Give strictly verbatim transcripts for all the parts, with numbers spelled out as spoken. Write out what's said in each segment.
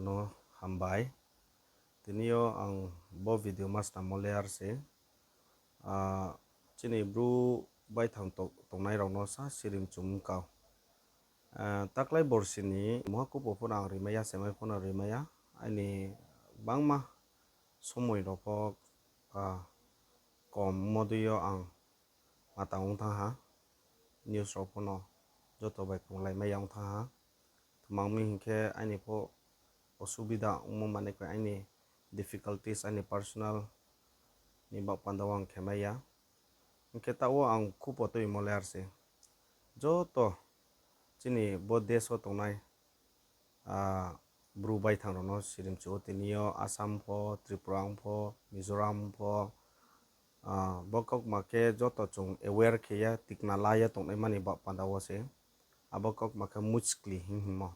No hambai. Tini yo ang bo video ma snammo le ar se. Ah, chini Bru baithang to-, tongnai rao no sa sirimchum kau. Ah, taklai borsi ni muha kupo pho no ang rimai ya, semai pho no rimai ya. Aini bangma somoi rao pho, ah, kom modei yo ang matang ong thanng ha, news rao pho no joto bai krunglaimai ya ong thanng ha. Tma ong mi hing khe aini pho osubida ongmo mane khe aini difficulties, aini personal ni baoh panda wo ang khemai ya. Hing khe taoh wo ang khupo tuimo le ar se. Joto chini bo desh wo tongnai, ah, Bru baithang rao no sirimchu ou. Tini yo Assam pho, Tripura ong pho, Mizoram ong pho, ah, bo kaukma khe joto chung aware khe ye tikna la ye tongnaima ni baoh panda wo se. Abo kaukma khe muskli hing hingmo.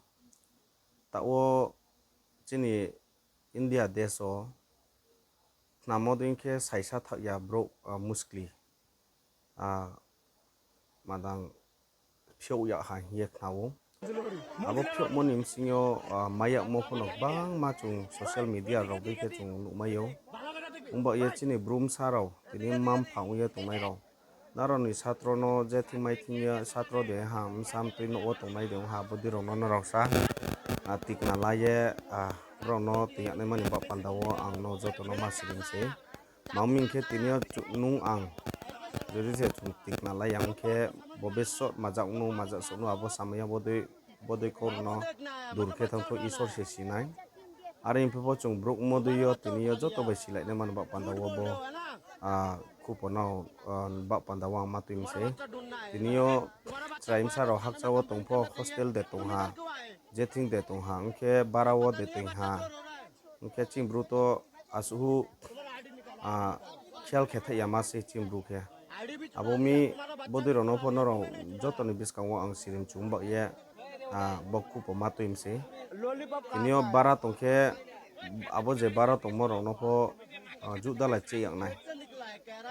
Taoh wo chini India desh wo khnamo dei khe saisa thaoh ya brouh, ah, muskli, ah, madang phiouh yag ha hing ye khna ou. Abo phiouhmo ni bsing yo, ah, mai yagmo pho no gbangma chung social media rao dei khe chung nuhmai ou. Ongba ye chini Bru bsa rao, tini mma mpha ong ye tongnai rao, nrao ni satro no je thing mai thing ye satro de ha, bsa mtui nouh wo tongnai de ha, abo dei rao no nrao sa, ah, tikna la ye, ah, brao no toing yagnaima ni baoh panda wo ang no joto no ma sirim se. Tma ong mi hing khe tini yo chu-, nung ang jodi se chung tikna la ya ong khe, bo beso maja ong no, maja souh no, abo samai ya bodei, bodei kau rao no dur khe thanng pho Isor se si nai. Are hing phi pho chung brouh modei yo tini yo joto bai silai naima ni baoh panda wo bo, ah, khupo no, ah, baoh panda wo ang ma tui mi se. Tini yo chrai bsa rao hakcha wo tong pho hostel de tong ha, je thing de tong ha, ong khe bara wo de tong ha, ong khe chini Bru to asuhu, ah, khel khe thaih ya ma se chini Bru khe. Abo mi bodei rao no pho nrao joto ni buskang wo ang sirim chung bah ye, ah, bo khupo ma tui mi se. Tini yo bara tong khe, abo je bara tongmo rao no pho, ah, juh dalai cheh yag nai.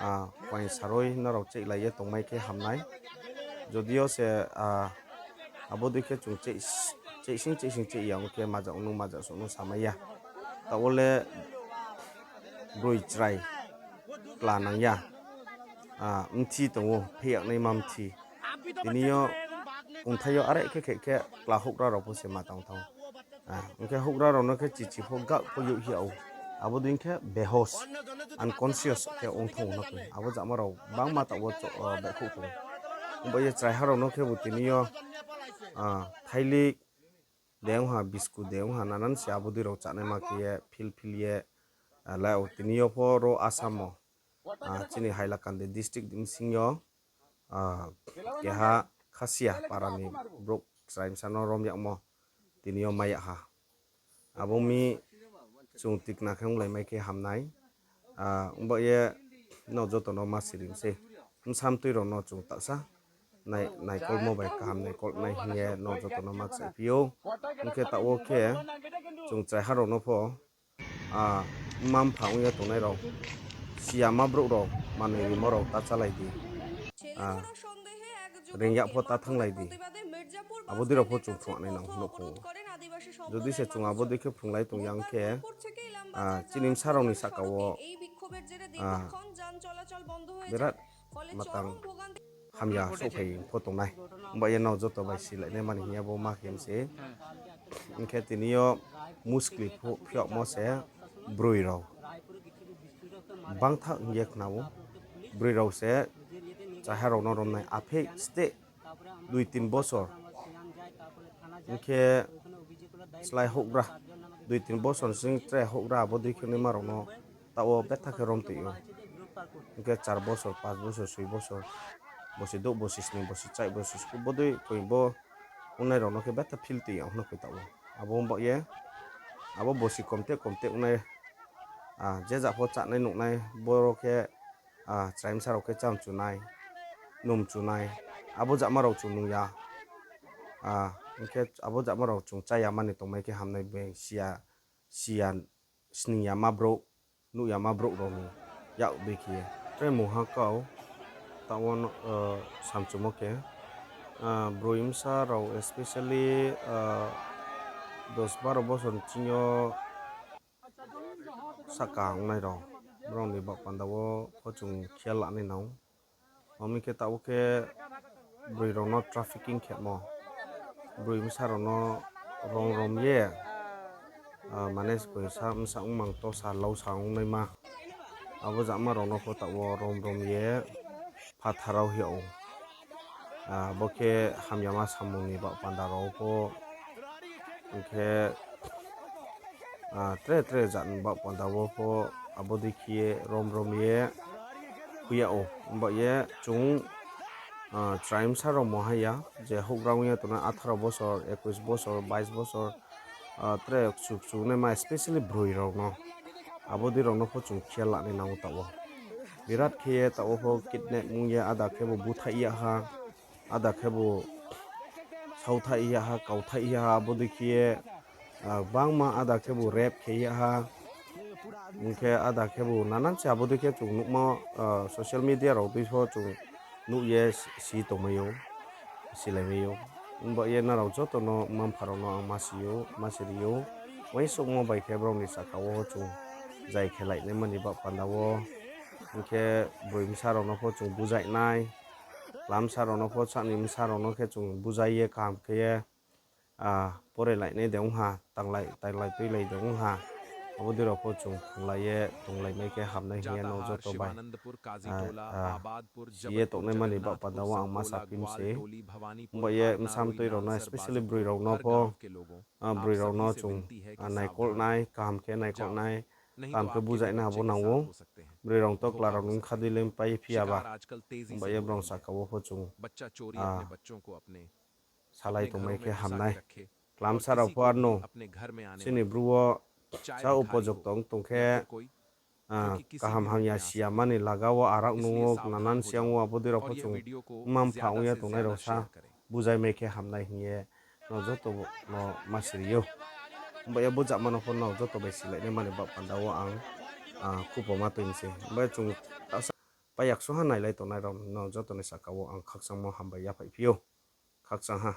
Ah, poing saroi nrao chehlai ye tongmai khe ham nai. Jodi yo se, ah, abo dei khe chung cheh, chehsing chehsing cheh ya ong khe maja ong no, maja souh no samai ya. Taoh wo le broi chrai kla nang ya. Ah, mthi tong ou, pheh yag naima mthi. Tini yo kongthai yo are khe khe khe kla houhgra rao pho se ma tang thanng. Ah, ong khe houhgra rao no khe chichi pho gah pho youh hing ya ou. Abo dei khe behos, unconscious khe ong thanng ou na koi. Abo jama rao bangma taoh wo cho-, ah, baihkhouh tong ou. Ongba ye chraiha rao no khebu tini yo, ah, thailik de ong ha, biscuit de ong ha, nanan se abo dei rao chánaima khe ye phil phil ye, ah, lai ou. Tini yo pho ro Assam wo, ah, chini Hailakandi district bsing yo, ah, keha Khasia para ni brouh chrai bsa no rom yagmo tini yo mai yag ha. Abo mi chung tikna khe onglaimai khe ham nai. Ah, ongba ye no joto no ma sirim se. Bsa mtui rao no chung tasa nai-, naikolmo bai kaham naikolnai hing ye no joto no ma kchaiphi ou. Ong khe taoh wo khe chung chraiha rao no pho, ah, mma mpha ong ye tongnai rao, siyama brouh rao, manoi rimo rao ta chálai di. Ah, reing yag pho ta thannglai di. Abo dei rao pho chung phrungnai nang hing no phung ou. Jodi se chung abo dei khe phrunglai tong ya ong khe, ah, chini bsa rao ni sahka wo, ah, berat matang hamya souhphai pho tongnai. Ongba ye no joto bai silai naima ni hing ye bo ma khe mi se. Ong khe tini yo muskli phu-, phiouhmo se broi rao bangtha hing ye khna ou. Broi rao se chraiha rao no romnai aphe steh dui tin bosor. Ong khe slái houhgra, dui tin bosor ni sing tre houhgra abo dei khe naima rao no taoh wo betha khe rom toi ou. Ong khe char bosor, panch bosor, soi bosor, bosi douh, bosi sning, bosi chai, bosi sku, bodei koi bo ongnai rao no khe betha phil toi ya ong no koi taoh wo. Abo ong bah ye, abo bosi komteh komteh ongnai, ah, je ja pho chánai nuhnai, boro khe, ah, chrai bsa rao khe chámchu nai, numchu nai, abo jama rao chung nung ya. Ah, ong khe abo jama rao chung chá ya mani tongmai khe hamnai, beng siya, siya, sning yama brouh, nuh yama brouh rao ni yak dei khe ye. Tre mungha kau, taoh wo no, ah, samchumo khe, ah, broi bsa rao especially, ah, dos baro bosor ni ching yo sahka ongnai rao, brao ni baoh panda wo pho chung khiyal lanai nang. Mami khe taoh wo khe broi rao no trafficking khemo, broi bsa rao no rom rom ye, mane bsa ongmang tosa lausa ongnaima. Abo jama rao no pho taoh wo rom rom ye phatharao hing ou. Bo khe hamyama samung ni baoh panda rao pho, hing khe tre tre jat ni baoh panda wo pho abo dei khe ye rom rom ye khui yag ou. Himba ye chung chrai bsa rao mo ha ya, je houhgra ong ye tongnai atharo bosor, ekush bosor, bais bosor, tre kchu kchu naima, especially broi rao no, abo dei rao no pho chung khiyal lanai nang ou taoh wo. Birat khe ye taoh wo pho kidnap ong ye ada khebu búthaih yag ha, ada khebu sauthaih yag ha, kauthaih yag ha, abo dei khe ye gbangma ada khebu rape khe yag ha. Hing khe ada khebu nanan se abo dei khe chung nuhmo, social media rao dei pho chung nuh ye si tongmai ou, silaimai ou. Himba ye nrao joto no mma-mpha rao no ang ma si ou, ma si ri ou. Uaingsouhmo bai khe brao ni sahka wo chung zai khelai naima ni baoh panda wo. Hing khe broi bsa rao no pho chung buzai nai, kla bsa rao no pho, sahni bsa rao no khe chung buzai ye kaham khe ye, porelai nai de ong ha, tanglai tuilai de ong ha, abo dei rao pho chung khlai ye tonglai mai khe hamnai hing ye nrao joto bai si ye tongnaima ni baoh panda wo ang ma saphi mi se. Himba ye bsa mtoi rao no, especially broi rao no pho, broi rao no chung naikol nai, kaham khe naikol nai, kaham khe buzai nai abo nang ou. Broi rao to kla rao ni bkha dei le pai phi ya ba. Himba ye brao sahka wo pho chung salai tongmai khe hamnai. Kla bsa rao pho arno, chini Bru wo sa upojukto ong tong khe, kaham hamya si ya mani laga wo arak nung ou, nanan siang ou, abo dei rao pho chung mma-mpha ong ye tongnai rao sa buzai mai khe hamnai hing ye nrao joto no ma si ri ou. Himba ye bo jama no pho nrao joto bai silai naima ni baoh panda wo ang khupo ma tui mi se. Himba chung pai yaksungha nailai tongnai rao no joto ni sahka wo ang khakchangmo hambai yaphaih phi ou. Khakchang ha.